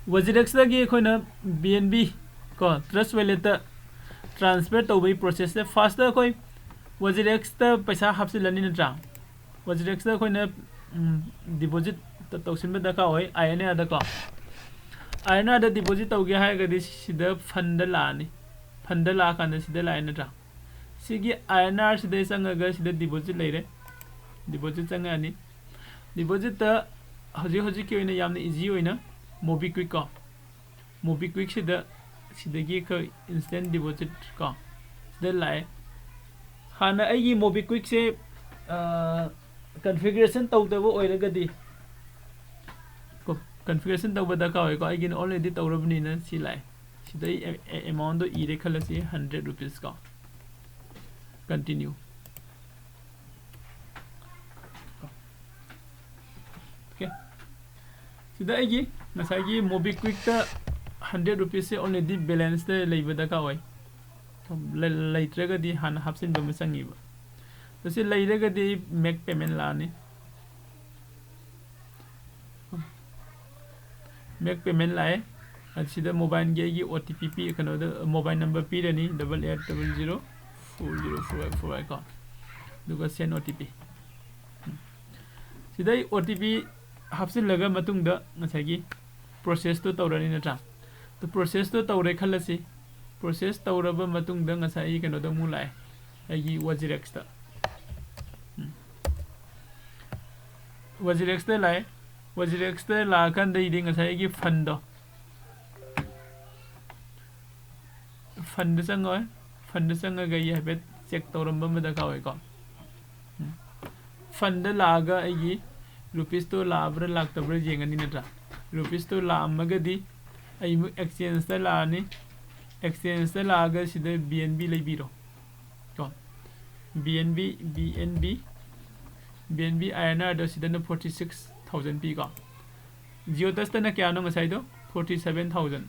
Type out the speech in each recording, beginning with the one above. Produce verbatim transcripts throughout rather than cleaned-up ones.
ꯋꯥꯖꯤꯔꯦꯛꯁꯇꯒꯤ ꯑꯩꯈꯣꯏꯅ B N B ꯀꯣ ꯇ꯭ꯔꯁ ꯋꯦꯂꯦꯠꯇ transfer ꯇꯧꯕꯒꯤ ꯄ꯭ꯔꯣꯁꯦꯁꯁꯦ, ꯐꯥꯔꯁꯇ ꯑꯩꯈꯣꯏ ꯋꯥꯖꯤꯔꯦꯛꯁꯇ ꯄꯩꯁꯥ ꯍꯥꯞꯆꯤꯜꯂꯅꯤ ꯅꯠꯇ꯭ꯔꯥ? ꯋꯥꯖꯤꯔꯦꯛꯁꯇ ꯑꯩꯈꯣꯏꯅ ꯗꯤꯄꯣꯖꯤꯠ ꯇꯧꯁꯤꯟꯕ ꯗꯔꯀꯥꯔ ꯑꯣꯏ, ꯑꯥꯏ ꯑꯦꯟ ꯑꯥꯔꯗꯀꯣ꯫ ꯑꯥꯏ ꯑꯦꯟ ꯑꯥꯔꯗ ꯗꯤꯄꯣꯖꯤꯠ ꯇꯧꯒꯦ ꯍꯥꯏꯔꯒꯗꯤ ꯁꯤꯗ ꯐꯟꯗ ꯂꯥꯛꯑꯅꯤ꯫ ꯐꯟꯗ ꯂꯥꯛꯑꯀꯥꯟꯗ ꯁꯤꯗ ꯂꯥꯛꯑꯦ ꯅꯠꯇ꯭ꯔꯥ? ꯁꯤꯒꯤ ꯑꯥꯏ ꯑꯦꯟ ꯑꯥꯔ ꯁꯤꯗ ꯆꯪꯉꯒ ꯁꯤꯗ ꯗꯤꯄꯣꯖꯤꯠ ꯂꯩꯔꯦ꯫ ꯗꯤꯄꯣꯖꯤꯠ ꯆꯪꯉꯛꯑꯅꯤ꯫ ꯗꯤꯄꯣꯖꯤꯠꯇ ꯍꯧꯖꯤꯛ ꯍꯧꯖꯤꯛꯀꯤ ꯑꯣꯏꯅ ꯌꯥꯝꯅ ꯏꯖꯤ ꯑꯣꯏꯅ ꯃꯣꯕꯤꯀ꯭ꯋꯤꯛ ꯀꯣ, ꯃꯣꯕꯤꯀ꯭ꯋꯤꯛꯁꯤꯗ ꯁꯤꯗꯒꯤ ꯑꯩꯈꯣꯏ ꯏꯟꯁꯇꯦꯟ ꯗꯤꯄꯣꯖꯤꯠ ꯀꯣ ꯁꯤꯗ ꯂꯥꯛꯑꯦ꯫ ꯍꯥꯟꯅ ꯑꯩꯒꯤ ꯃꯣꯕꯤꯀ꯭ꯋꯤꯛꯁꯦ ꯀꯟꯐꯤꯒꯔꯦꯁꯟ ꯇꯧꯗꯕ ꯑꯣꯏꯔꯒꯗꯤ ꯀꯣ, ꯀꯟꯐꯤꯒꯔꯦꯁꯟ ꯇꯧꯕ ꯗꯔꯀꯥꯔ ꯑꯣꯏꯀꯣ꯫ ꯑꯩꯒꯤꯅ ꯑꯣꯜꯔꯦꯗꯤ ꯇꯧꯔꯕꯅꯤꯅ ꯁꯤ ꯂꯥꯛꯑꯦ꯫ ꯁꯤꯗ ꯑꯩ ꯑꯦ-, ꯑꯦ-, ꯑꯦꯃꯥꯎꯟꯗꯣ ꯏꯔꯦ ꯈꯜꯂꯁꯤ, ꯍꯟꯗ꯭ꯔꯦꯠ ꯔꯨꯄꯤꯁ ꯀꯣ꯫ ꯀꯟꯇꯤꯅ꯭ꯌꯨ꯫ ꯑꯣꯀꯦ꯫ ꯁꯤꯗ ꯑꯩꯒꯤ ꯉꯁꯥꯏꯒꯤ ꯃꯣꯕꯤꯀ꯭ꯋꯤꯛꯇ ꯍꯟꯗ꯭ꯔꯦꯠ ꯔꯨꯄꯤꯁꯁꯦ ꯑꯣꯜꯔꯦꯗꯤ ꯕꯦꯂꯦꯟꯁꯇ ꯂꯩꯕ ꯗꯔꯀꯥꯔ ꯑꯣꯏ꯫ ꯂꯩ-, ꯂꯩꯇ꯭ꯔꯒꯗꯤ ꯍꯥꯟꯅ ꯍꯥꯞꯆꯤꯟꯕ ꯑꯃ ꯆꯪꯉꯤꯕ꯫ ꯑꯗꯣ ꯁꯤ ꯂꯩꯔꯒꯗꯤ ꯃꯦꯛ ꯄꯦꯃꯦꯟ ꯂꯥꯛꯑꯅꯤ꯫ ꯃꯦꯛ ꯄꯦꯃꯦꯟ ꯂꯥꯛꯑꯦ꯫ ꯑꯁꯤꯗ ꯃꯣꯕꯥꯏꯜꯒꯤ ꯑꯩꯒꯤ ꯑꯣ ꯇꯤ ꯄꯤ ꯄꯤ-, ꯀꯩꯅꯣꯗ ꯃꯣꯕꯥꯏꯜ ꯅꯝꯕꯔ ꯄꯤꯔꯅꯤ, double eight double zero four zero four eight four eight ꯀꯣ꯫ ꯑꯗꯨꯒ ꯁꯦꯟ ꯑꯣ ꯇꯤ ꯄꯤ꯫ ꯁꯤꯗ ꯑꯩ ꯑꯣ ꯇꯤ ꯄꯤ ꯍꯥꯞꯆꯤꯜꯂꯒ ꯃꯇꯨꯡꯗ ꯉꯁꯥꯏꯒꯤ ꯄ꯭ꯔꯣꯁꯦꯁꯇꯣ ꯇꯧꯔꯅꯤ ꯅꯠꯇ꯭ꯔꯥ? ꯑꯗꯨ ꯄ꯭ꯔꯣꯁꯦꯁꯇꯣ ꯇꯧꯔꯦ ꯈꯜꯂꯁꯤ꯫ ꯄ꯭ꯔꯣꯁꯦꯁ ꯇꯧꯔꯕ ꯃꯇꯨꯡꯗ ꯉꯁꯥꯏ ꯑꯩ ꯀꯩꯅꯣꯗ ꯑꯃꯨꯛ ꯂꯥꯛꯑꯦ, ꯑꯩꯒꯤ ꯋꯥꯖꯤꯔꯦꯛꯁꯇ꯫ ꯎꯝ꯫ ꯋꯥꯖꯤꯔꯦꯛꯁꯇ ꯂꯥꯛꯑꯦ꯫ ꯋꯥꯖꯤꯔꯦꯛꯁꯇ ꯂꯥꯛꯑꯀꯥꯟꯗ ꯑꯩꯗꯤ ꯉꯁꯥꯏ ꯑꯩꯒꯤ ꯐꯟꯗꯣ, ꯐꯟꯗ ꯆꯪꯉꯣꯏ꯫ ꯐꯟꯗ ꯆꯪꯉꯒ ꯑꯩ ꯍꯥꯏꯐꯦꯠ ꯆꯦꯛ ꯇꯧꯔꯝꯕ ꯑꯃ ꯗꯔꯀꯥꯔ ꯑꯣꯏꯀꯣ꯫ ꯎꯝ꯫ ꯐꯟꯗ ꯂꯥꯛꯑꯒ ꯑꯩꯒꯤ ꯔꯨꯄꯤꯁꯇꯣ ꯂꯥꯛꯑꯕ꯭ꯔꯥ ꯂꯥꯛꯇꯕ꯭ꯔꯥ ꯌꯦꯡꯉꯅꯤ ꯅꯠꯇ꯭ꯔꯥ? ꯔꯨꯄꯤꯁꯇꯣ ꯂꯥꯛꯑꯝꯃꯒꯗꯤ ꯑꯩ ꯑꯃꯨꯛ ꯑꯦꯛꯁꯆꯦꯟꯖꯇ ꯂꯥꯛꯑꯅꯤ꯫ ꯑꯦꯛꯁꯆꯦꯟꯖꯇ ꯂꯥꯛꯑꯒ ꯁꯤꯗ ꯕꯤ ꯑꯦꯟ ꯕꯤ ꯂꯩꯕꯤꯔꯣ ꯀꯣ꯫ B N B, B N B, B N B I N ꯑꯥꯔꯗꯣ ꯁꯤꯗꯅ ꯐꯣꯔꯇꯤ ꯁꯤꯛꯁ ꯊꯥꯎꯖꯟ ꯄꯤꯀꯣ꯫ ꯖꯤꯑꯣ ꯇꯁꯇꯅ ꯀꯌꯥꯅꯣ ꯉꯁꯥꯏꯗꯣ? Forty seven thousand.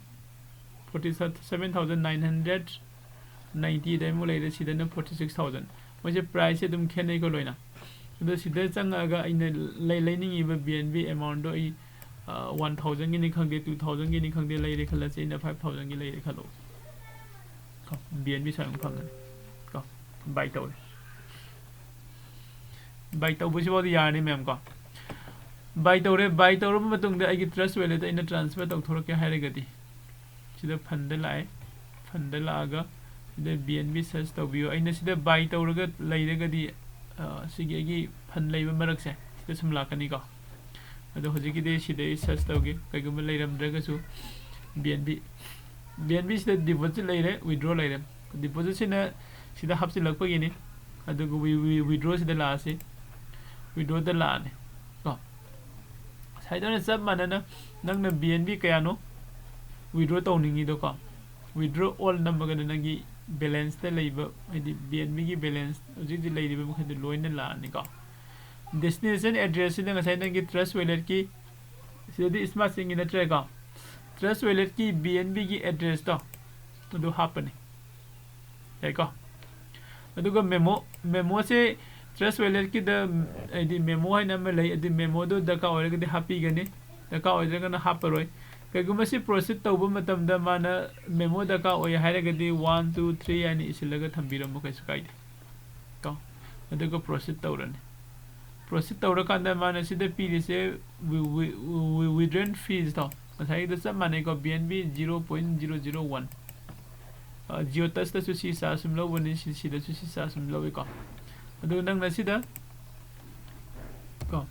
Forty seven thousand nine hundred ꯅꯥꯏꯟꯇꯤꯗ ꯑꯃꯨꯛ ꯂꯩꯔꯦ, ꯁꯤꯗꯅ ꯐꯣꯔꯇꯤ ꯁꯤꯛꯁ ꯊꯥꯎꯖꯟ꯫ ꯃꯣꯏꯁꯦ ꯄ꯭ꯔꯥꯏꯁꯁꯦ ꯑꯗꯨꯝ ꯈꯦꯠꯅꯩꯀꯣ ꯂꯣꯏꯅ꯫ ꯑꯗꯣ ꯁꯤꯗ ꯆꯪꯉꯛꯑꯒ ꯑꯩꯅ ꯂꯩ-, ꯂꯩꯅꯤꯡꯉꯤꯕ ꯕꯤ ꯑꯦꯟ ꯕꯤ ꯑꯦꯃꯥꯎꯟꯗꯣ ꯑꯩ ꯋꯥꯟ ꯊꯥꯎꯖꯟꯒꯤꯅꯤ ꯈꯪꯗꯦ, ꯇꯨ ꯊꯥꯎꯖꯟꯒꯤꯅꯤ ꯈꯪꯗꯦ ꯂꯩꯔꯦ ꯈꯜꯂꯁꯦ, ꯑꯩꯅ ꯐꯥꯏꯚ ꯊꯥꯎꯖꯟꯒꯤ ꯂꯩꯔꯦ ꯈꯜꯂꯣ꯫ ꯀꯣ, ꯕꯤ ꯑꯦꯟ ꯕꯤ ꯁꯨꯃꯥꯏꯅ ꯐꯪꯒꯅꯤ꯫ ꯀꯣ, ꯕꯥꯏ ꯇꯧꯔꯦ꯫ ꯕꯥꯏ ꯇꯧꯕꯁꯤꯐꯥꯎꯗꯤ ꯌꯥꯔꯅꯤ ꯃꯌꯥꯝ ꯀꯣ꯫ ꯕꯥꯏ ꯇꯧꯔꯦ꯫ ꯕꯥꯏ ꯇꯧꯔꯕ ꯃꯇꯨꯡꯗ ꯑꯩꯒꯤ ꯇ꯭ꯔꯁ ꯋꯦꯂꯦꯠꯇ ꯑꯩꯅ ꯇ꯭ꯔꯥꯟꯁꯐꯔ ꯇꯧꯊꯣꯔꯛꯀꯦ ꯍꯥꯏꯔꯒꯗꯤ, ꯁꯤꯗ ꯐꯟꯗ ꯂꯥꯛꯑꯦ꯫ ꯐꯟꯗ ꯂꯥꯛꯑꯒ ꯁꯤꯗ ꯕꯤ ꯑꯦꯟ ꯕꯤ ꯁꯔꯆ ꯇꯧꯕꯤꯌꯨ꯫ ꯑꯩꯅ ꯁꯤꯗ ꯕꯥꯏ ꯇꯧꯔꯒ ꯂꯩꯔꯒꯗꯤ, ꯑ, ꯁꯤꯒꯤ ꯑꯩꯒꯤ ꯐꯟ ꯂꯩꯕ ꯃꯔꯛꯁꯦ ꯁꯤꯗ ꯁꯨꯝ ꯂꯥꯛꯀꯅꯤꯀꯣ꯫ ꯑꯗꯣ ꯍꯧꯖꯤꯛꯀꯤꯗꯤ ꯁꯤꯗ ꯑꯩ ꯁꯔꯆ ꯇꯧꯒꯦ꯫ ꯀꯩꯒꯨꯝꯕ ꯂꯩꯔꯝꯗ꯭ꯔꯒꯁꯨ B N B, B N B ꯁꯤꯗ ꯗꯤꯄꯣꯖꯤꯠ ꯂꯩꯔꯦ, ꯋꯤꯗ꯭ꯔꯣ ꯂꯩꯔꯦ꯫ ꯗꯤꯄꯣꯖꯤꯠꯁꯤꯅ ꯁꯤꯗ ꯍꯥꯞꯆꯤꯜꯂꯛꯄꯒꯤꯅꯤ, ꯑꯗꯨꯒ ꯋꯤ-, ꯋꯤ-, ꯋꯤꯗ꯭ꯔꯣꯁꯤꯗ ꯂꯥꯛꯑꯁꯤ꯫ ꯋꯤꯗ꯭ꯔꯣꯗ ꯂꯥꯛꯑꯅꯤ ꯀꯣ꯫ ꯉꯁꯥꯏꯗꯧꯅ ꯆꯞ ꯃꯥꯟꯅꯅ ꯅꯪꯅ ꯕꯤ ꯑꯦꯟ ꯕꯤ ꯀꯌꯥꯅꯣ ꯋꯤꯗ꯭ꯔꯣ ꯇꯧꯅꯤꯡꯉꯤꯗꯣ ꯀꯣ, ꯋꯤꯗ꯭ꯔꯣ ꯑꯣꯜ ꯅꯝꯃꯒꯅ ꯅꯪꯒꯤ ꯕꯦꯂꯦꯟꯁꯇ ꯂꯩꯕ, ꯍꯥꯏꯗꯤ ꯕꯤ ꯑꯦꯟ ꯕꯤꯒꯤ ꯕꯦꯂꯦꯟꯁ ꯍꯧꯖꯤꯛ ꯍꯧꯖꯤꯛ ꯂꯩꯔꯤꯕ ꯃꯈꯩꯗꯣ ꯂꯣꯏꯅ ꯂꯥꯛꯑꯅꯤꯀꯣ꯫ ꯗꯦꯁꯇꯤꯅꯦꯁꯟ ꯑꯦꯗ꯭ꯔꯦꯁꯁꯤꯗ ꯉꯁꯥꯏ ꯅꯪꯒꯤ ꯇ꯭ꯔꯁ ꯋꯦꯂꯦꯠꯀꯤ ꯁꯤꯗꯗꯤ ꯏꯁꯃꯥꯔꯠ ꯆꯦꯟꯒꯤ ꯅꯠꯇ꯭ꯔꯦꯀꯣ꯫ ꯇ꯭ꯔꯁ ꯋꯦꯂꯦꯠꯀꯤ ꯕꯤ ꯑꯦꯟ ꯕꯤꯒꯤ ꯑꯦꯗ꯭ꯔꯦꯁꯇꯣ ꯑꯗꯨ ꯍꯥꯞꯄꯅꯤ꯫ ꯌꯥꯏꯀꯣ? ꯑꯗꯨꯒ ꯃꯦꯃꯣ, ꯃꯦꯃꯣꯁꯦ ꯇ꯭ꯔꯁ ꯋꯦꯂꯦꯠꯀꯤꯗ, ꯍꯥꯏꯗꯤ ꯃꯦꯃꯣ ꯍꯥꯏꯅ ꯑꯃ ꯂꯩ, ꯑꯗꯨ ꯃꯦꯃꯣꯗꯣ ꯗꯔꯀꯥꯔ ꯑꯣꯏꯔꯒꯗꯤ ꯍꯥꯞꯄꯤꯒꯅꯤ, ꯗꯔꯀꯥꯔ ꯑꯣꯏꯗ꯭ꯔꯒꯅ ꯍꯥꯞꯄꯔꯣꯏ꯫ ꯀꯩꯒꯨꯝꯕ ꯁꯤ ꯄ꯭ꯔꯣꯁꯤꯠ ꯇꯧꯕ ꯃꯇꯝꯗ ꯃꯥꯅ ꯃꯦꯃꯣ ꯗꯔꯀꯥꯔ ꯑꯣꯏ ꯍꯥꯏꯔꯒꯗꯤ ꯋꯥꯟ, ꯇꯨ, ꯊ꯭ꯔꯤ ꯍꯥꯏꯅ ꯏꯁꯤꯜꯂꯒ ꯊꯝꯕꯤꯔꯝꯃꯣ, ꯀꯩꯁꯨ ꯀꯥꯏꯗꯦ꯫ ꯀꯣ? ꯑꯗꯨꯒ ꯄ꯭ꯔꯣꯁꯤꯠ ꯇꯧꯔꯅꯤ꯫ ꯄ꯭ꯔꯣꯁꯤꯠ ꯇꯧꯔꯀꯥꯟꯗ ꯃꯥꯅ ꯁꯤꯗ ꯄꯤꯔꯤꯁꯦ wi-, wi-, wi-, withdrawn fees ꯇꯣ ꯉꯁꯥꯏꯒꯤꯗꯣ ꯆꯞ ꯃꯥꯟꯅꯩꯀꯣ, B N B zero point zero zero one꯫ ꯑ, ꯖꯤꯑꯣ ꯇꯁꯇꯁꯨ ꯁꯤ ꯆꯥꯔꯖ ꯑꯗꯨꯝ ꯂꯧꯕꯅꯤ, ꯁꯤ-, ꯁꯤꯗꯁꯨ ꯁꯤ ꯆꯥꯔꯖ ꯑꯗꯨꯝ ꯂꯧꯏꯀꯣ꯫ ꯑꯗꯨꯒ ꯅꯪꯅ ꯁꯤꯗ ꯀꯣ,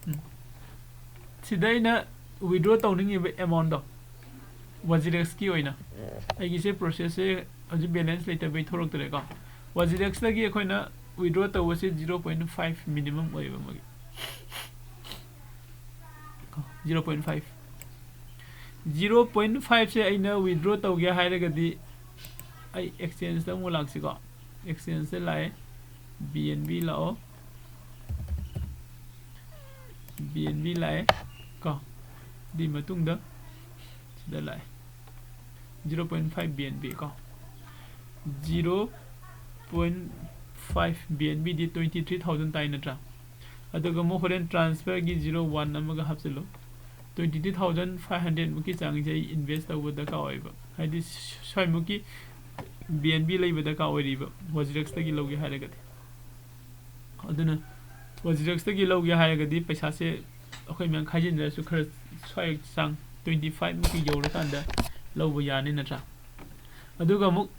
ꯎꯝ, ꯁꯤꯗ ꯑꯩꯅ ꯋꯤꯗ꯭ꯔꯣ ꯇꯧꯅꯤꯡꯉꯤꯕ ꯑꯦꯃꯥꯎꯟꯗꯣ, ꯋꯥꯖꯤꯔꯦꯛꯁꯀꯤ ꯑꯣꯏꯅ ꯑꯩꯒꯤꯁꯦ ꯄ꯭ꯔꯣꯁꯦꯁꯁꯦ ꯍꯧꯖꯤꯛ ꯕꯦꯂꯦꯟꯁ ꯂꯩꯇꯕꯩ ꯊꯣꯛꯂꯛꯇ꯭ꯔꯦꯀꯣ꯫ ꯋꯥꯖꯤꯔꯦꯛꯁꯇꯒꯤ ꯑꯩꯈꯣꯏꯅ ꯋꯤꯗ꯭ꯔꯣ ꯇꯧꯕꯁꯦ zero point five minimum ꯑꯣꯏꯌꯦꯕ ꯃꯣꯏꯒꯤ꯫ Zero point five꯫ Zero point five ꯁꯦ ꯑꯩꯅ ꯋꯤꯗ꯭ꯔꯣ ꯇꯧꯒꯦ ꯍꯥꯏꯔꯒꯗꯤ ꯑꯩ ꯑꯦꯛꯁꯆꯦꯟꯖꯇ ꯑꯃꯨꯛ ꯂꯥꯛꯁꯤꯀꯣ꯫ ꯑꯦꯛꯁꯆꯦꯟꯖꯇ ꯂꯥꯛꯑꯦ, ꯕꯤ ꯑꯦꯟ ꯕꯤ ꯂꯥꯛꯑꯣ, ꯕꯤ ꯑꯦꯟ ꯕꯤ ꯂꯥꯛꯑꯦ ꯀꯣ꯫ ꯑꯗꯨꯒꯤ ꯃꯇꯨꯡꯗ ꯁꯤꯗ ꯂꯥꯛꯑꯦ, zero point five B N B ꯀꯣ꯫ Zero point five B N B ꯗꯤ twenty three thousand ꯇꯥꯏ ꯅꯠꯇ꯭ꯔꯥ? ꯑꯗꯨꯒ ꯑꯃꯨꯛ ꯍꯣꯔꯦꯟ transferꯒꯤ zero one ꯑꯃꯒ ꯍꯥꯞꯆꯤꯜꯂꯨ꯫ Twenty two thousand five hundred ꯃꯨꯛꯀꯤ ꯆꯥꯡꯁꯦ ꯑꯩ invest ꯇꯧꯕ ꯗꯔꯀꯥꯔ ꯑꯣꯏꯕ, ꯍꯥꯏꯗꯤ ꯁ꯭ꯋꯥꯏꯃꯨꯛꯀꯤ B N B ꯂꯩꯕ ꯗꯔꯀꯥꯔ ꯑꯣꯏꯔꯤꯕ, ꯋꯥꯖꯤꯔꯦꯛꯁꯇꯒꯤ ꯂꯧꯒꯦ ꯍꯥꯏꯔꯒꯗꯤ꯫ ꯑꯗꯨꯅ ꯋꯥꯖꯤꯔꯦꯛꯁꯇꯒꯤ ꯂꯧꯒꯦ ꯍꯥꯏꯔꯒꯗꯤ ꯄꯩꯁꯥꯁꯦ ꯑꯩꯈꯣꯏ ꯃꯌꯥꯝ ꯈꯥꯏꯖꯤꯟꯅꯔꯁꯨ ꯈꯔ ꯁ꯭ꯋꯥꯏ ꯆꯥꯡ twenty five ꯃꯨꯛꯀꯤ ꯌꯧꯔꯀꯥꯟꯗ ꯂꯧꯕ ꯌꯥꯅꯤ ꯅꯠꯇ꯭ꯔꯥ? ꯑꯗꯨꯒ ꯑꯃꯨꯛ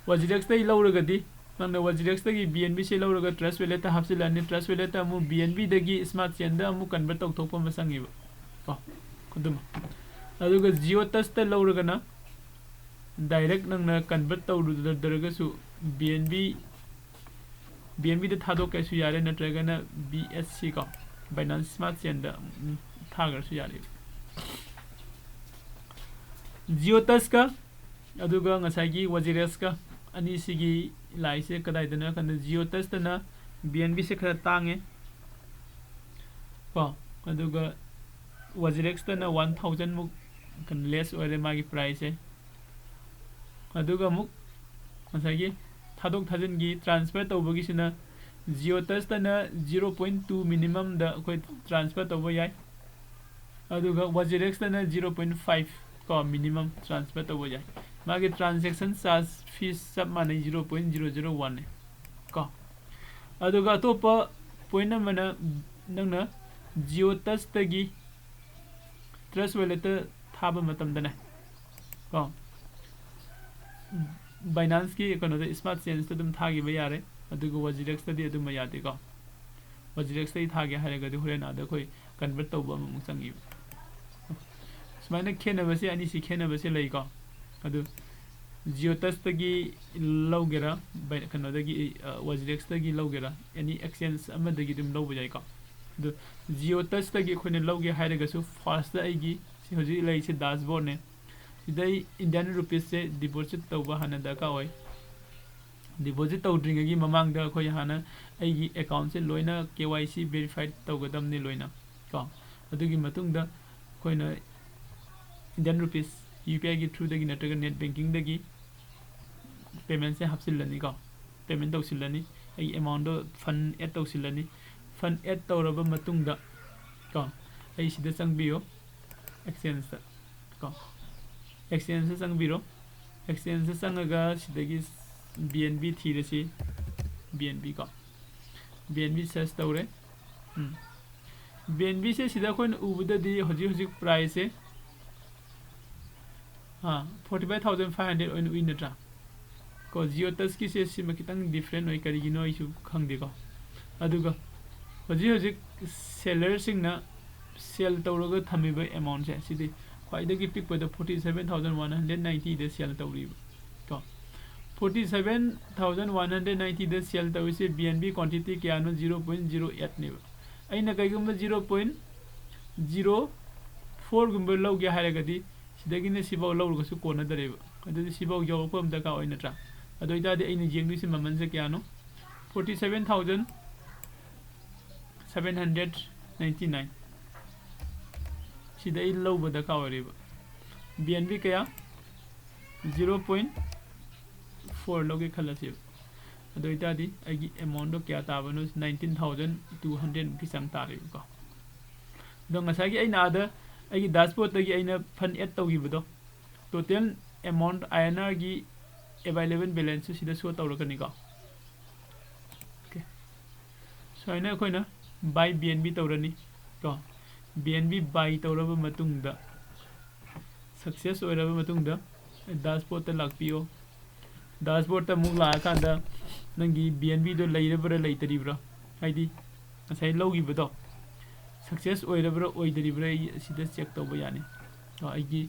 ꯋꯥꯖꯤꯔꯦꯛꯁꯇꯒꯤ ꯂꯧꯔꯒꯗꯤ ꯅꯪꯅ ꯋꯥꯖꯤꯔꯦꯛꯁꯇꯒꯤ B N Bꯁꯦ ꯂꯧꯔꯒ Trust Walletꯇ ꯍꯥꯞꯆꯤꯜꯂꯛꯑꯅꯤ, Trust Walletꯇ ꯑꯃꯨꯛ B N Bꯗꯒꯤ Smart Chainꯗ ꯑꯃꯨꯛ convert ꯇꯧꯊꯣꯛꯄ ꯑꯃ ꯆꯪꯉꯦꯕ ꯀꯣ, ꯑꯗꯨꯃ꯫ ꯑꯗꯨꯒ Jio Touchꯇ ꯂꯧꯔꯒꯅ direct ꯅꯪꯅ convert ꯇꯧꯔꯨꯗ꯭ꯔꯒꯁꯨ B N B, B N Bꯗ ꯊꯥꯗꯣꯛꯀꯦꯁꯨ ꯌꯥꯔꯦ, ꯅꯠꯇ꯭ꯔꯒꯅ B S C ꯀꯣ, Binance Smart Chainꯗ, ꯎꯝ, ꯊꯥꯈ꯭ꯔꯁꯨ ꯌꯥꯔꯦ꯫ Jio Touchꯀ ꯑꯗꯨꯒ ꯉꯁꯥꯏꯒꯤ ꯋꯥꯖꯤꯔꯦꯛꯁꯀ ꯑꯅꯤꯁꯤꯒꯤ ꯂꯥꯏꯁꯦ ꯀꯗꯥꯏꯗꯅꯣ ꯍꯥꯏ ꯀꯥꯟꯗ Jio Touchꯇꯅ B N Bꯁꯦ ꯈꯔ ꯇꯥꯡꯉꯦ ꯀꯣ, ꯑꯗꯨꯒ ꯋꯥꯖꯤꯔꯦꯛꯁꯇꯅ one thousand ꯃꯨꯛ ꯀꯩꯅꯣ less ꯑꯣꯏꯔꯦ ꯃꯥꯒꯤ priceꯁꯦ꯫ ꯑꯗꯨꯒ ꯑꯃꯨꯛ ꯉꯁꯥꯏꯒꯤ ꯊꯥꯗꯣꯛ ꯊꯥꯖꯤꯟꯒꯤ transfer ꯇꯧꯕꯒꯤꯁꯤꯅ Jio Touchꯇꯅ zero point two minimumꯗ ꯑꯩꯈꯣꯏ transfer ꯇꯧꯕ ꯌꯥꯏ, ꯑꯗꯨꯒ ꯋꯥꯖꯤꯔꯦꯛꯁꯇꯅ zero point five ꯀꯣ minimum transfer ꯇꯧꯕ ꯌꯥꯏ꯫ ꯃꯥꯒꯤ transaction charge fees ꯆꯞ ꯃꯥꯟꯅꯩ, zero point zero zero one ꯅꯦ ꯀꯣ꯫ ꯑꯗꯨꯒ ꯑꯇꯣꯞꯄ point ꯑꯃꯅ ꯅꯪꯅ Jio Touchꯇꯒꯤ Trust Walletꯇ ꯊꯥꯕ ꯃꯇꯝꯗꯅꯦ ꯀꯣ, Binanceꯀꯤ ꯀꯩꯅꯣꯗ Smart Chainꯗ ꯑꯗꯨꯝ ꯊꯥꯈꯤꯕ ꯌꯥꯔꯦ, ꯑꯗꯨꯒ ꯋꯥꯖꯤꯔꯦꯛꯁꯇꯗꯤ ꯑꯗꯨꯝꯕ ꯌꯥꯗꯦꯀꯣ꯫ ꯋꯥꯖꯤꯔꯦꯛꯁꯇꯒꯤ ꯊꯥꯒꯦ ꯍꯥꯏꯔꯒꯗꯤ ꯍꯣꯔꯦꯟ ꯑꯥꯗ ꯑꯩꯈꯣꯏ convert ꯇꯧꯕ ꯑꯃꯃꯨꯛ ꯆꯪꯉꯤꯕ꯫ ꯁꯨꯃꯥꯏꯅ ꯈꯦꯠꯅꯕꯁꯦ, ꯑꯅꯤꯁꯤ ꯈꯦꯠꯅꯕꯁꯦ ꯂꯩꯀꯣ꯫ ꯑꯗꯨ Jio Touchꯇꯒꯤ ꯂꯧꯒꯦꯔꯥ, ꯕꯥꯏ-, ꯀꯩꯅꯣꯗꯒꯤ, ꯑ, ꯋꯥꯖꯤꯔꯦꯛꯁꯇꯒꯤ ꯂꯧꯒꯦꯔꯥ, any exchange ꯑꯃꯗꯒꯤ ꯑꯗꯨꯝ ꯂꯧꯕ ꯌꯥꯏꯀꯣ꯫ ꯑꯗꯨ Jio Touchꯇꯒꯤ ꯑꯩꯈꯣꯏꯅ ꯂꯧꯒꯦ ꯍꯥꯏꯔꯒꯁꯨ firstꯇ ꯑꯩꯒꯤ ꯁꯤ ꯍꯧꯖꯤꯛ ꯂꯩꯔꯤꯁꯦ dashboardꯅꯦ꯫ ꯁꯤꯗ ꯑꯩ Indian rupeesꯁꯦ deposit ꯇꯧꯕ ꯍꯥꯟꯅ ꯗꯔꯀꯥꯔ ꯑꯣꯏ꯫ Deposit ꯇꯧꯗ꯭ꯔꯤꯉꯩꯒꯤ ꯃꯃꯥꯡꯗ ꯑꯩꯈꯣꯏ ꯍꯥꯟꯅ ꯑꯩꯒꯤ accountꯁꯦ ꯂꯣꯏꯅ K Y C verify ꯇꯧꯒꯗꯕꯅꯤ ꯂꯣꯏꯅ ꯀꯣ꯫ ꯑꯗꯨꯒꯤ ꯃꯇꯨꯡꯗ ꯑꯩꯈꯣꯏꯅ Indian rupees UPIꯒꯤ throughꯗꯒꯤ ꯅꯠꯇ꯭ꯔꯒ net bankingꯗꯒꯤ paymentꯁꯦ ꯍꯥꯞꯆꯤꯜꯂꯅꯤꯀꯣ, payment ꯇꯧꯁꯤꯜꯂꯅꯤ, ꯑꯩꯒꯤ amountꯗꯣ fund add ꯇꯧꯁꯤꯜꯂꯅꯤ꯫ fund add ꯇꯧꯔꯕ ꯃꯇꯨꯡꯗ ꯀꯣ, ꯑꯩ ꯁꯤꯗ ꯆꯪꯕꯤꯌꯣ, exchangeꯇ ꯀꯣ, exchangeꯇ ꯆꯪꯕꯤꯔꯣ꯫ Exchangeꯇ ꯆꯪꯉꯒ ꯁꯤꯗꯒꯤ B N B ꯊꯤꯔꯁꯤ꯫ B N B ꯀꯣ, B N B search ꯇꯧꯔꯦ꯫ ꯎꯝ꯫ B N Bꯁꯦ ꯁꯤꯗ ꯑꯩꯈꯣꯏꯅ ꯎꯕꯗꯗꯤ ꯍꯧꯖꯤꯛ ꯍꯧꯖꯤꯛ priceꯁꯦ forty five thousand five hundred ꯑꯣꯏꯅ ꯎꯏ ꯅꯠꯇ꯭ꯔꯥ? ꯀꯣ, Geotasꯀꯤꯁꯦ ꯁꯤꯃ ꯈꯤꯇꯪ different ꯑꯣꯏ, ꯀꯔꯤꯒꯤꯅꯣ ꯑꯩꯁꯨ ꯈꯪꯗꯦꯀꯣ꯫ ꯑꯗꯨꯒ ꯍꯧꯖꯤꯛ ꯍꯧꯖꯤꯛ sellerꯁꯤꯡꯅ sell ꯇꯧꯔꯒ ꯊꯝꯃꯤꯕ amountꯁꯦ, ꯁꯤꯗꯤ ꯈ꯭ꯋꯥꯏꯗꯒꯤ ꯄꯤꯛꯄꯗ forty seven thousand one hundred ninetyꯗ sell ꯇꯧꯔꯤꯕ ꯀꯣ꯫ Forty seven thousand one hundred ninetyꯗ sell ꯇꯧꯔꯤꯁꯦ B N B quantity ꯀꯌꯥꯅꯣ? Zero point zero eightꯅꯦꯕ꯫ ꯑꯩꯅ ꯀꯩꯒꯨꯝꯕ zero point zero fourꯒꯨꯝꯕ ꯂꯧꯒꯦ ꯍꯥꯏꯔꯒꯗꯤ ꯁꯤꯗꯒꯤꯅ ꯁꯤꯐꯥꯎ ꯂꯧꯔꯒꯁꯨ ꯀꯣꯟꯅꯗꯔꯦꯕ꯫ ꯑꯗꯨꯗꯤ ꯁꯤꯐꯥꯎ ꯌꯧꯔꯛꯄ ꯑꯃ ꯗꯔꯀꯥꯔ ꯑꯣꯏ ꯅꯠꯇ꯭ꯔꯥ? ꯑꯗꯨ ꯑꯣꯏꯇꯥꯔꯗꯤ ꯑꯩꯅ ꯌꯦꯡꯗꯣꯏꯁꯦ ꯃꯃꯜꯁꯦ ꯀꯌꯥꯅꯣ? Forty seven thousand seven hundred ninety nine꯫ ꯁꯤꯗ ꯑꯩ ꯂꯧꯕ ꯗꯔꯀꯥꯔ ꯑꯣꯏꯔꯦꯕ꯫ B N B ꯀꯌꯥ? Zero point four ꯂꯧꯒꯦ ꯈꯜꯂꯁꯦꯕ꯫ ꯑꯗꯨ ꯑꯣꯏꯇꯥꯔꯗꯤ ꯑꯩꯒꯤ amountꯗꯣ ꯀꯌꯥ ꯇꯥꯕꯅꯣ? Nineteen thousand two hundredꯃꯨꯛꯀꯤ ꯆꯥꯡ ꯇꯥꯔꯦꯕꯀꯣ꯫ ꯑꯗꯣ ꯉꯁꯥꯏꯒꯤ ꯑꯩꯅ ꯑꯥꯗ ꯑꯩꯒꯤ dashboardꯇꯒꯤ ꯑꯩꯅ fund add ꯇꯧꯈꯤꯕꯗꯣ, total amount INRꯒꯤ available balanceꯁꯨ ꯁꯤꯗ show ꯇꯧꯔꯛꯀꯅꯤꯀꯣ꯫ Okay꯫ ꯁꯨꯃꯥꯏꯅ ꯑꯩꯈꯣꯏꯅ buy B N B ꯇꯧꯔꯅꯤ ꯀꯣ꯫ B N B buy ꯇꯧꯔꯕ ꯃꯇꯨꯡꯗ, success ꯑꯣꯏꯔꯕ ꯃꯇꯨꯡꯗ, dashboardꯇ ꯂꯥꯛꯄꯤꯌꯣ꯫ Dashboardꯇ ꯑꯃꯨꯛ ꯂꯥꯛꯑꯀꯥꯟꯗ ꯅꯪꯒꯤ B N Bꯗꯣ ꯂꯩꯔꯕ꯭ꯔꯥ ꯂꯩꯇꯔꯤꯕ꯭ꯔꯥ, ꯍꯥꯏꯗꯤ ꯉꯁꯥꯏ ꯂꯧꯈꯤꯕꯗꯣ success ꯑꯣꯏꯔꯕ꯭ꯔꯥ ꯑꯣꯏꯗꯔꯤꯕ꯭ꯔꯥ, ꯑꯩ ꯑꯁꯤꯗ check ꯇꯧꯕ ꯌꯥꯅꯤ꯫ ꯀꯣ, ꯑꯩꯒꯤ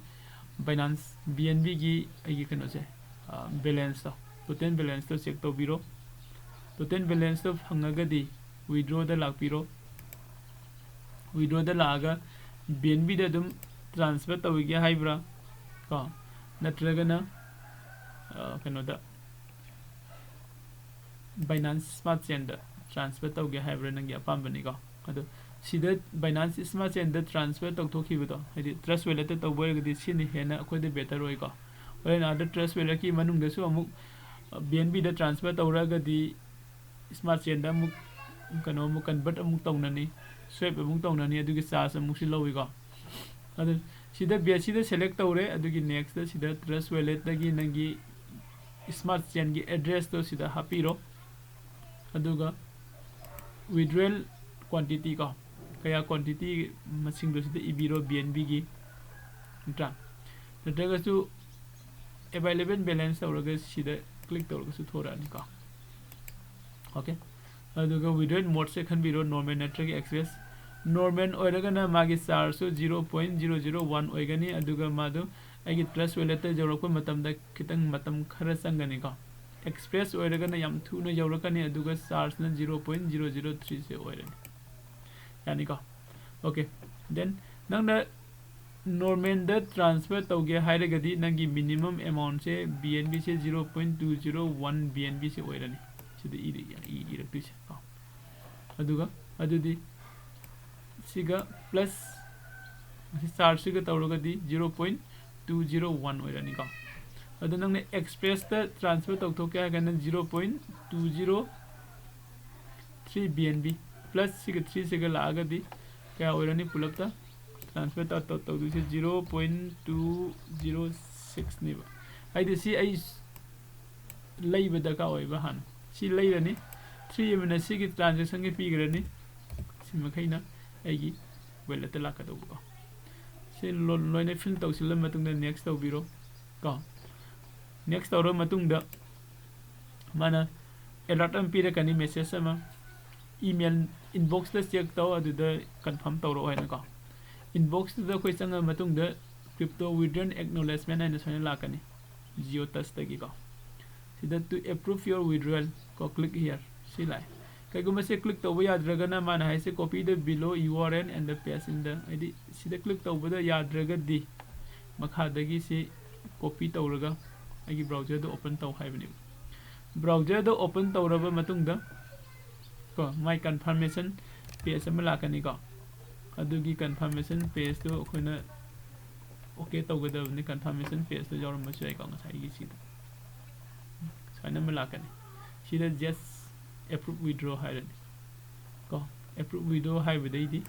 Binance B N Bꯒꯤ ꯑꯩꯒꯤ ꯀꯩꯅꯣꯁꯦ, balanceꯇꯣ, total balanceꯇꯣ check ꯇꯧꯕꯤꯔꯣ꯫ Total balanceꯇꯣ ꯐꯪꯉꯒꯗꯤ withdrawꯗ ꯂꯥꯛꯄꯤꯔꯣ꯫ Withdrawꯗ ꯂꯥꯛꯑꯒ B N Bꯗ ꯑꯗꯨꯝ transfer ꯇꯧꯈꯤꯒꯦ ꯍꯥꯏꯕ꯭ꯔꯥ, ꯀꯣ, ꯅꯠꯇ꯭ꯔꯒꯅ, ꯑ, ꯀꯩꯅꯣꯗ, Binance Smart Chainꯗ transfer ꯇꯧꯒꯦ ꯍꯥꯏꯕ꯭ꯔꯥ, ꯅꯪꯒꯤ ꯑꯄꯥꯝꯕꯅꯤꯀꯣ꯫ ꯑꯗꯣ ꯁꯤꯗ Binance Smart Chainꯗ transfer ꯇꯧꯊꯣꯛꯈꯤꯕꯗꯣ, ꯍꯥꯏꯗꯤ Trust Walletꯇ ꯇꯧꯕ ꯑꯣꯏꯔꯒꯗꯤ ꯁꯤꯅ ꯍꯦꯟꯅ ꯑꯩꯈꯣꯏꯗ better ꯑꯣꯏꯀꯣ꯫ ꯍꯣꯔꯦꯟ ꯑꯥꯗ Trust Walletꯀꯤ ꯃꯅꯨꯡꯗꯁꯨ ꯑꯃꯨꯛ B N Bꯗ transfer ꯇꯧꯔꯒꯗꯤ Smart Chainꯗ ꯑꯃꯨꯛ ꯀꯩꯅꯣ ꯑꯃꯨꯛ convert ꯑꯃꯨꯛ ꯇꯧꯅꯅꯤ, swap ꯑꯃꯨꯛ ꯇꯧꯅꯅꯤ, ꯑꯗꯨꯒꯤ charge ꯑꯃꯨꯛꯁꯨ ꯂꯧꯏꯀꯣ꯫ ꯑꯗꯨ ꯁꯤꯗ BSC ꯗ select ꯇꯧꯔꯦ, ꯑꯗꯨꯒꯤ next ꯁꯤꯗ Trust Wallet ꯇꯒꯤ ꯅꯪꯒꯤ Smart Chain ꯒꯤ address ꯇꯣ ꯁꯤꯗ ꯍꯥꯞꯄꯤꯔꯣ꯫ ꯑꯗꯨꯒ withdrawal quantity ꯀꯣ, ꯀꯌꯥ quantity ꯃꯁꯤꯡꯗꯣ ꯁꯤꯗ ꯏꯕꯤꯔꯣ BNB ꯒꯤ, ꯅꯠꯇ꯭ꯔꯥ? ꯅꯠꯇ꯭ꯔꯒꯁꯨ available balance ꯇꯧꯔꯒ ꯁꯤꯗ click ꯇꯧꯔꯒꯁꯨ ꯊꯣꯔꯛꯑꯅꯤꯀꯣ꯫ Okay, ꯑꯗꯨꯒ withdrawal mode ꯁꯦ ꯈꯟꯕꯤꯔꯣ, normal ꯅꯠꯇ꯭ꯔꯒ express꯫ Normal ꯑꯣꯏꯔꯒꯅ ꯃꯥꯒꯤ charge ꯁꯨ zero point zero zero one ꯑꯣꯏꯒꯅꯤ, ꯑꯗꯨꯒ ꯃꯥꯗꯨ ꯑꯩꯒꯤ Trust Wallet ꯇ ꯌꯧꯔꯛꯄ ꯃꯇꯝꯗ ꯈꯤꯇꯪ ꯃꯇꯝ ꯈꯔ ꯆꯪꯒꯅꯤꯀꯣ꯫ Express ꯑꯣꯏꯔꯒꯅ ꯌꯥꯝ ꯊꯨꯅ ꯌꯧꯔꯛꯀꯅꯤ, ꯑꯗꯨꯒ charge ꯅ zero point zero zero three ꯁꯦ ꯑꯣꯏꯔꯅꯤ꯫ ꯌꯥꯅꯤꯀꯣ? Okay, then ꯅꯪꯅ normal ꯗ transfer ꯇꯧꯒꯦ ꯍꯥꯏꯔꯒꯗꯤ ꯅꯪꯒꯤ minimum amount ꯁꯦ BNB ꯁꯦ zero point two zero one BNB ꯁꯦ ꯑꯣꯏꯔꯅꯤ꯫ ꯁꯤꯗ ꯏꯔ-, ꯏ-, ꯏꯔꯛꯇꯣꯏꯁꯦ ꯀꯣ꯫ ꯑꯗꯨꯒ ꯑꯗꯨꯗꯤ ꯁꯤꯒ plus ꯃꯁꯤ charge ꯁꯤꯒ ꯇꯧꯔꯒꯗꯤ zero point two zero one ꯑꯣꯏꯔꯅꯤꯀꯣ꯫ ꯑꯗꯣ ꯅꯪꯅ express ꯇ transfer ꯇꯧꯊꯣꯛꯀꯦ ꯍꯥꯏꯔꯒꯅ zero point two zero three BNB plus ꯁꯤꯒ three ꯁꯤꯒ ꯂꯥꯛꯑꯒꯗꯤ ꯀꯌꯥ ꯑꯣꯏꯔꯅꯤ? ꯄꯨꯂꯞꯇ transfer ꯇꯧ-, ꯇꯧ-, ꯇꯧꯗꯣꯏꯁꯦ zero point two zero six ꯅꯦꯕ꯫ ꯍꯥꯏꯗꯤ ꯁꯤ ꯑꯩ ꯂꯩꯕ ꯗꯔꯀꯥꯔ ꯑꯣꯏꯕ ꯍꯥꯟꯅ꯫ ꯁꯤ ꯂꯩꯔꯅꯤ꯫ Three ꯑꯃꯅ ꯁꯤꯒꯤ transaction ꯒꯤ ꯄꯤꯈ꯭ꯔꯅꯤ꯫ ꯁꯤ ꯃꯈꯩꯅ ꯑꯩꯒꯤ wallet ꯇ ꯂꯥꯛꯀꯗꯧꯕꯀꯣ꯫ ꯁꯤ ꯂꯣ-, ꯂꯣꯏꯅ fill ꯇꯧꯁꯤꯜꯂ ꯃꯇꯨꯡꯗ next ꯇꯧꯕꯤꯔꯣ ꯀꯣ꯫ Next ꯇꯧꯔ ꯃꯇꯨꯡꯗ ꯃꯥꯅ alert ꯑꯃ ꯄꯤꯔꯛꯀꯅꯤ, message ꯑꯃ꯫ Email inbox ꯇ check ꯇꯧ, ꯑꯗꯨꯗ confirm ꯇꯧꯔꯛꯑꯣ ꯍꯥꯏꯅꯀꯣ꯫ Inbox ꯇꯨꯗ ꯑꯩꯈꯣꯏ ꯆꯪꯉ ꯃꯇꯨꯡꯗ crypto withdrawal acknowledgement ꯍꯥꯏꯅ ꯁꯨꯃꯥꯏꯅ ꯂꯥꯛꯀꯅꯤ, Geotash ꯇꯒꯤꯀꯣ꯫ ꯁꯤꯗ "To approve your withdrawal" ꯀꯣ, click here꯫ ꯁꯤ ꯂꯥꯛꯑꯦ꯫ ꯀꯩꯒꯨꯝꯕ ꯁꯤ click ꯇꯧꯕ ꯌꯥꯗ꯭ꯔꯒꯅ ꯃꯥꯅ ꯍꯥꯏꯁꯦ "Copy the below URL and the paste in the", ꯍꯥꯏꯗꯤ ꯁꯤꯗ click ꯇꯧꯕꯗ ꯌꯥꯗ꯭ꯔꯒꯗꯤ ꯃꯈꯥꯗꯒꯤ ꯁꯤ copy ꯇꯧꯔꯒ ꯑꯩꯒꯤ browser ꯗ open ꯇꯧ ꯍꯥꯏꯕꯅꯦꯕ꯫ Browser ꯗ open ꯇꯧꯔꯕ ꯃꯇꯨꯡꯗ ꯀꯣ, ꯃꯥꯏ confirmation page ꯑꯃ ꯂꯥꯛꯀꯅꯤꯀꯣ꯫ ꯑꯗꯨꯒꯤ confirmation page ꯇꯨ ꯑꯩꯈꯣꯏꯅ okay ꯇꯧꯒꯗꯕꯅꯤ꯫ Confirmation page ꯇꯨ ꯌꯥꯎꯔꯝꯕꯁꯨ ꯌꯥꯏꯀꯣ, ꯉꯁꯥꯏꯒꯤ ꯁꯤꯗ꯫ ꯁꯨꯃꯥꯏꯅ ꯑꯃ ꯂꯥꯛꯀꯅꯤ꯫ ꯁꯤꯗ "Yes, approve withdraw" ꯍꯥꯏꯔꯅꯤ꯫ Approve withdraw ꯍꯥꯏꯕꯗꯩꯗꯤ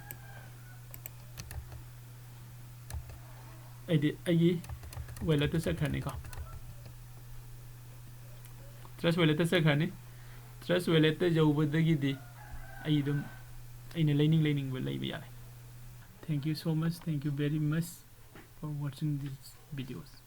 ꯑꯩꯗꯤ ꯑꯩꯒꯤ wallet ꯇ ꯆꯠꯈ꯭ꯔꯅꯤꯀꯣ꯫ Trust wallet ꯇ ꯆꯠꯈ꯭ꯔꯅꯤ꯫ Trust wallet ꯇ ꯌꯧꯕꯗꯒꯤꯗꯤ ꯑꯩ ꯑꯗꯨꯝ ꯑꯩꯅ ꯂꯩꯅꯤꯡ ꯂꯩꯅꯤꯡꯕ ꯂꯩꯕ ꯌꯥꯔꯦ꯫ Thank you so much, thank you very much for watching these videos.